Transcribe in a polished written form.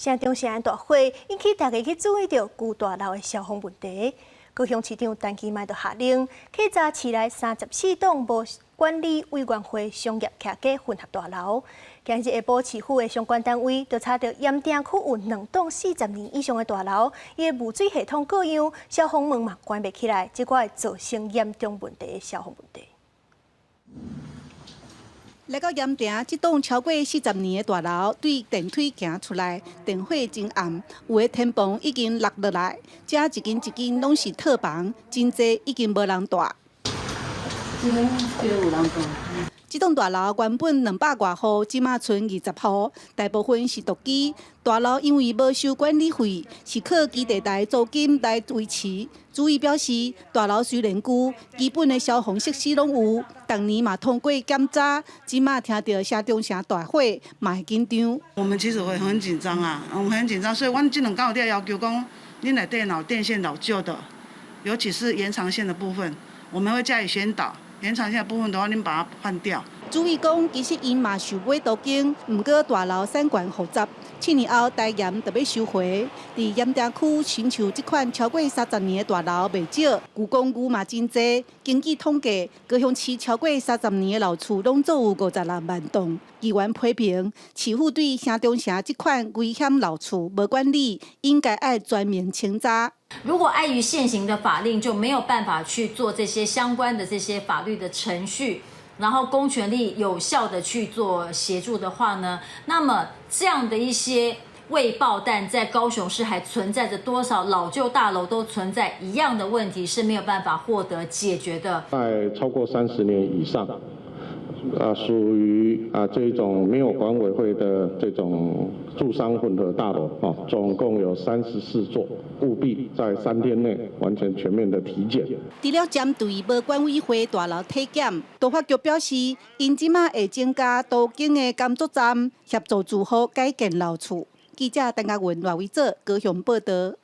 城中城大火，引起大家去注意著舊大樓的消防問題。高雄市長陳其邁就下令，徹查市內34棟無管理委員會商業徛家混合大樓。今日下晡，市府的相關單位就查著鹽埕區有兩棟40年以上的大樓，伊的雨水系統過樣，消防門嘛關袂起來，這會造成嚴重問題的消防問題。來到鹽埕這棟超過四十年的大樓，對電梯行出來，電火真暗，有的天棚已經落落來，這一間一間攏是套房，真濟已經無人蹛。這有人蹛。這棟大樓原本200外戶，這馬賰20戶，大部分是獨居。大樓因為無收管理費，是靠基地台租金來維持。主委表示，大樓雖然舊，基本的消防設施攏有，逐年嘛通過檢查。這馬聽著城中城大火，嘛會緊張。我們其實會很緊張啊，我們很緊張，所以阮這兩工有咧要求講，恁內底若有電線老舊的，尤其是延長線的部分，我們會加以宣導。延長線的部分的話，恁把它換掉。主委講，其實𪜶嘛受買都更，毋過大樓產權複雜，7年後台鹽就欲收回。佇鹽埕區親像這款超過三十年的大樓袂少，舊公寓嘛真濟。根據統計，高雄市超過三十年的老厝攏總有56萬棟。議員批評市府對城中城這款危險老厝無管理，應該愛全面清查。如果礙於現行的法令，就沒有辦法去做這些相關的這些法律的程序，然後公權力有效的去做協助的話呢，那麼這樣的一些未爆彈在高雄市還存在着多少老舊大樓都存在一樣的問題，是沒有辦法獲得解決的。在超過30年以上，屬於這種沒有管委會的這種住商混合大樓，總共有34座，務必在3天內完成全面的體檢。除了針對無管委會大樓體檢，都發局表示，𪜶這馬會增加都更的工作站，協助住戶改建老厝。記者陳嘉文、賴偉哲高雄報導。